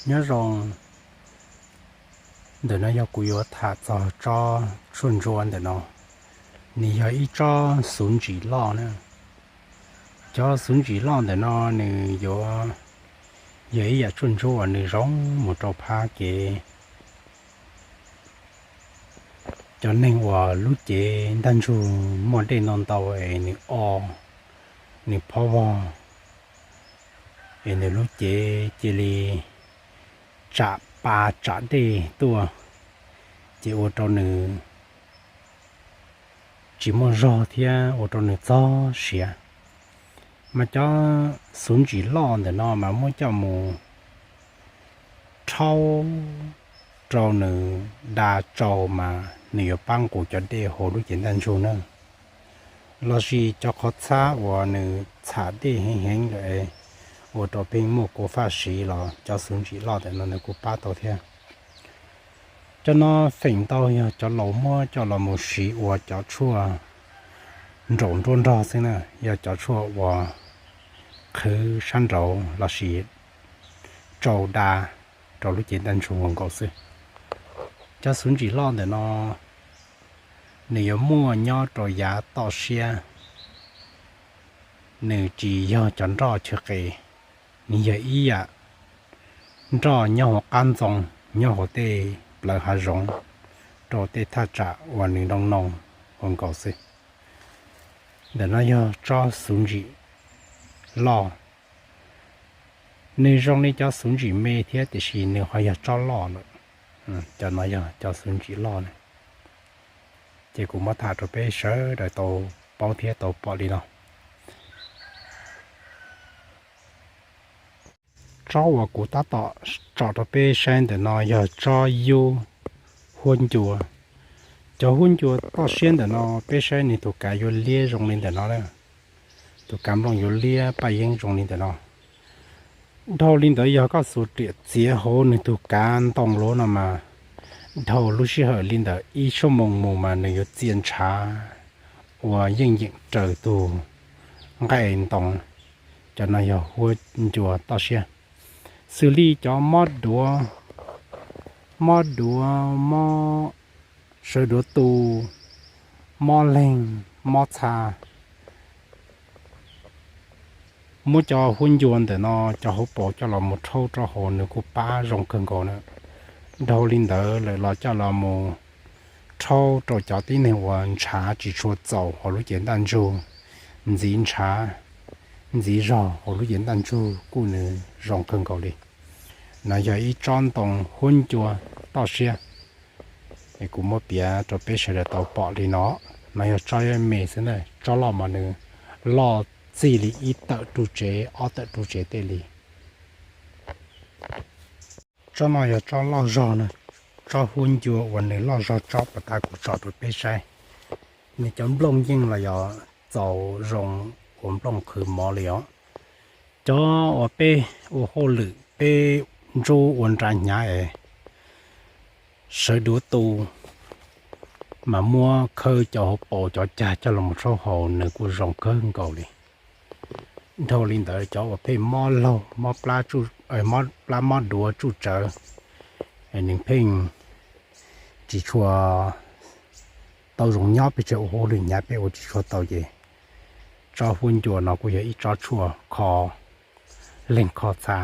Nyob zoo, ntawm no yog kuv yuav tham txog tsob tshuaj ntsuab ntawm no, nws yog ib tsob xuv ntsim loj na. Cov xuv ntsim loj ntawm no nws yuav yog ib yam tshuaj ntsuab uas nws zoo mus rau phab kev cov neeg uas lub cev ntaj ntsug muaj dej ntau ntau es nws o, nws phob vog, es nws lub cev cia li tsam pa tsam dej tuaj, ces ua rau nws tsis muaj zog thiab ua rau nws txog siav. Mas cov xuv ntsim loj ntawm no mas muab coj mus rhaub rau nws da tsau mas nws yuav pab nqus cov dej hauv lub cev ntaj ntsug na. Lossis cov qhov txhab uas nws txham dej heev heev lawm, ua rau pheej muaj kua faj siv los cov xuv ntsim loj ntawm no nws kuj pab tau thiab. Cov no feem ntau yog cov laus muab coj los mus siv ua cov tshuaj nraum nruab nrog xwb na, yog cov tshuaj uas qhwv sab nraud lossis tsau da rau lub cev ntaj ntsug nkaus xwb. Cov xuv ntsim loj ntawm no nws yuav muaj nyob rau yav toj siab, nws tsis yog cov nroj chaw qis, nws yog ib yam nroj nyob hauv qab ntxoo, nyob hauv tej plawv hav zoov, rau tej thaj tsam uas nws nroo noo ua nkaus xwb. Ntawm no yog tsob xuv ntsim loj, nws zoo li cov xuv ntsim me thiab tiam sis nws ho yog tsob loj lawm. Cov no yog cov xuv ntsim loj na, ces kuv muab tham rau peb sawv daws tau paub thiab tau pom li no. Tsob uas kuv tab tom tsom rau peb saib ntawm no yog tsob yub huab ncua. Cov huab ncua toj siab ntawm no peb saib nws tus kav yuav liab zoo li ntawm no na, tus kav nplooj yuav liab paj yeeb zoo li ntawm no. Dhau li ntawd yog koj xuas riam txiav hauv nws tus kav ntoo luav no mas, dhau lub sij hawm li ntawm ib xuab moos mus mas nws yuav txia ntshav uas yeej yeem raws tus nqaij ntoo. Cov no yog huab ncua toj siab, xws li cov mob duav, mob duav, mob sawv duav tu, mob leeg, mob txha. Muab cov huab ncua ntawm no cov hauv paus coj los mus rhaub rau hauv nws kuj pab zoo kawg nkaus na. Dhau li ntawd lawm los coj los mus rhaub rau cov tib neeg uas ntshav tsis tshua txaus hauv lub cev ntaj ntsug, ntxiv ntshav, ntxiv zog hauv lub cev ntaj ntsug kuj nws zoo kawg nkaus li. No yog ib tsob ntoo huab ncua toj siab, es kuv muab piav rau peb sawv daws tau pom li no. No yog tsob me xwb na, tsob loj mas nws loj txij li ib tawm ruj tsev ob tawm ruj tsev tej li. Tsob no yog tsob loj zog na, tsob huab ncua uas nws loj zog tsob puag ta kuv tsom rau peb saib. Nws cov nplooj yeej los yog txaus zoo ua nplooj qhwv mov li os. Cov uas peb ua hauj lwm peb ntsub ua nra hnyav es sawv duav tu mas muab khawb cov hauv paus cov cag coj los rhaub haus nws kuj zoo kawg nkaus li. Dhau li ntawd cov uas pheej mob laug, mob plab, mob duav tsuj tsawv, nws pheej tsis tshua tau zoo nyob pes tsawg ua hauj lwm hnyav peb ua tsis tshua tau ces tsob huab ncua no kuj yog ib tsob tshuaj kho leeg kho txha.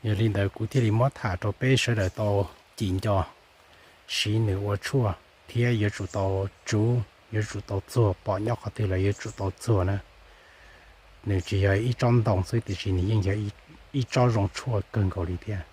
Yog li ntawd kuv thiaj li muab tham rau peb sawv daws tau cim nco siv nws ua tshuaj thiab yuav tsum tau tsuv, yuav tsum tau txuag, pom nyob qhov twg los yuav tsum tau txuag na. Nws tsis yog ib tsob ntoo xwb tiam sis nws yeej yog ib tsob zoo tshuaj kawg nkaus li thiab.